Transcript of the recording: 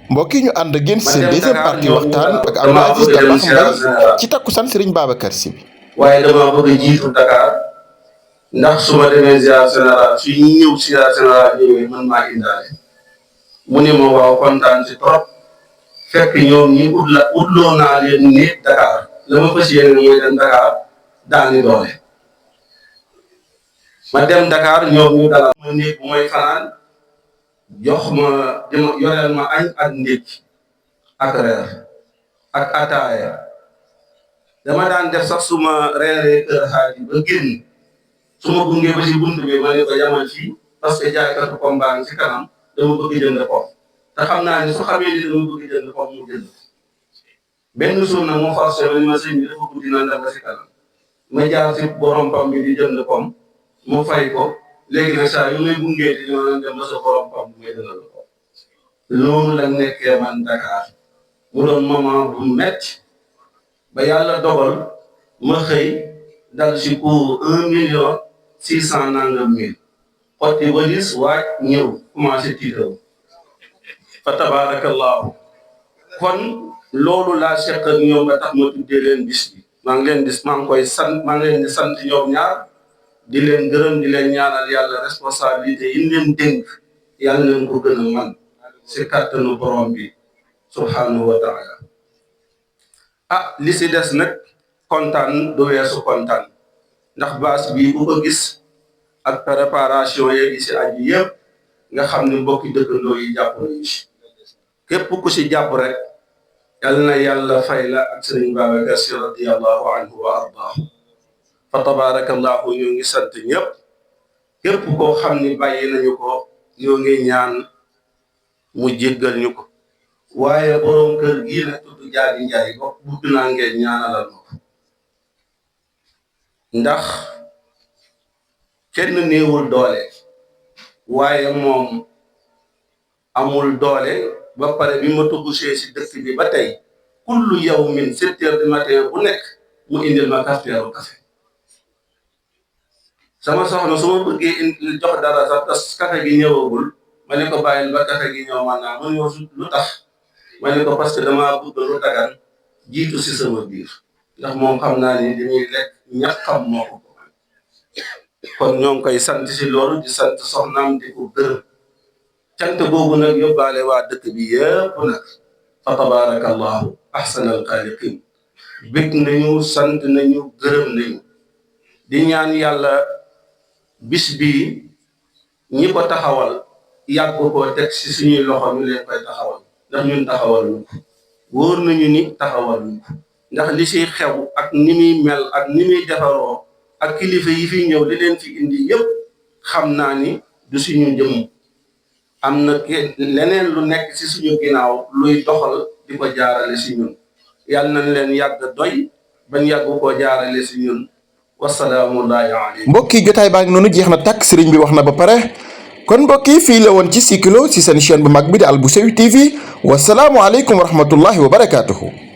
mbokk yi ñu ànd ak yéen ma seen dem deuxième Dakar partie ñoom waxtaan ak Abdou damaa Aziz bëgg a dem Dabakh siyaar Mbaye général ci takkusaan Serigne Babacar Sy bi. waaye damaa bëgg a jiitu Dakar ndax su ma demee siyaar général su ñu ñëw siyaar général ñëwee man maa indaale mu ne ma waaw kontaan ci trop fekk ñoom ñi utloo naa leen néeg Dakar la ma fas yéene mooy dem Dakar daani doole ma dem Dakar ñoom ñu dalal ma néeg bu may fanaan jox ma dima yoreel ma añ ak ndékki ak reer ak ataaya dama daan def sax su ma reeree kër xaaji ba génn su ma gungee ba si bunt bi ma ne ko yamal fii parce que jaaykatu pom baa ngi ci kanam dama bëgg jënd pom te xam naa ni su xamee ni dama bëgg jënd pom mu jënd benn suur nag moo forcé ma ni ma sëñ bi dafa guddi naan dem ba si kanam ma jaar si borom pom bi di jënd pom mu fay ko léegi nag saa yu may gungee di ma dem ba sa borom pom bu may jëndal ko loolu la nekkee man Dakar mu doon moment bu metti ba yàlla dogal ma xëy dal si cours 1,600,000 nangam xotti walis waaj ñëw commencé tiitaw fa tabarakallahu kon loolu laa seq ak ñoom ba tax ma tuddee leen bis bi maa ngi leen di sant ñoom ñaar di leen gërëm di leen ñaanal yàlla responsabilité yi leen dénk yàlla leen ko gën a man si kàttanu borom bi subhanahu wa taala li si des nag kontaan du weesu kontaan ndax baas bii bu ko gis ak préparation yeeg yi si aju yëpp nga xam ne mbokki dëkkandoo yi jàpp nañu si képp ku si jàpp rek yal na yàlla fay la ak sëriñ Babacar Sy radiyallahu anhu wa ardaahu fa tabarakallahu ñoo ngi sant ñëpp képp koo xam ni bàyyi nañu ko ñoo ngi ñaan mu jéggal ñu ko waaye borom kër gii nag tudd Jaadi Njaay ko bëgg naa ngeen ñaanalal ma ko ndax kenn néewul doole waaye moom amul doole ba pare bi ma tugg see si dëkk bi ba tey kullu yawmin 7 heures du matin bu nekk mu indil ma kafteeru café sama soxna su ma bëggee jox dara sax tas café gi ñëwagul ma ne ko bàyyil ba café gi ñëw man naa mun yow lu tax ma ne ko parce que damaa bëgg lu dagan jiitu si sama biir ndax moom xam naa ni dañuy lekk ñax xam moo ko kon ñoo ngi koy sant si loolu di sant soxnaam di ko gërëm cant boobu nag yóbbaale waa dëkk bi yëpp nag fa tabarakallahu ahsanal xaaliqin bég nañu sant nañu gërëm nañu di ñaan yàlla bis bii ñi ko taxawal yàgg ko teg si suñuy loxo ñu leen koy taxawal ndax ñun taxawal ñu ko wóor nañu ni taxawal ñu ko ndax li siy xew ak ni muy mel ak ni muy defaroo ak kilifa yi fi ñëw li leen fi indi yëpp xam naa ni du suñu jëm am na leneen lu nekk si suñu ginnaaw luy doxal di ko jaarale si ñun yàlla nañ leen yàgg doy bañ yàgg koo jaarale si ñun wasalaamullahi aleykum. mbokk yi jotaay baa ngi noonu jeex na tàkk Serigne bi wax na ba pare kon mbokk yi fii la woon ci Sikilo si seen chaîne bu mag bi di Albousewi TV wasalaamualeykum wa rahmatullahi wa barakaatuhu.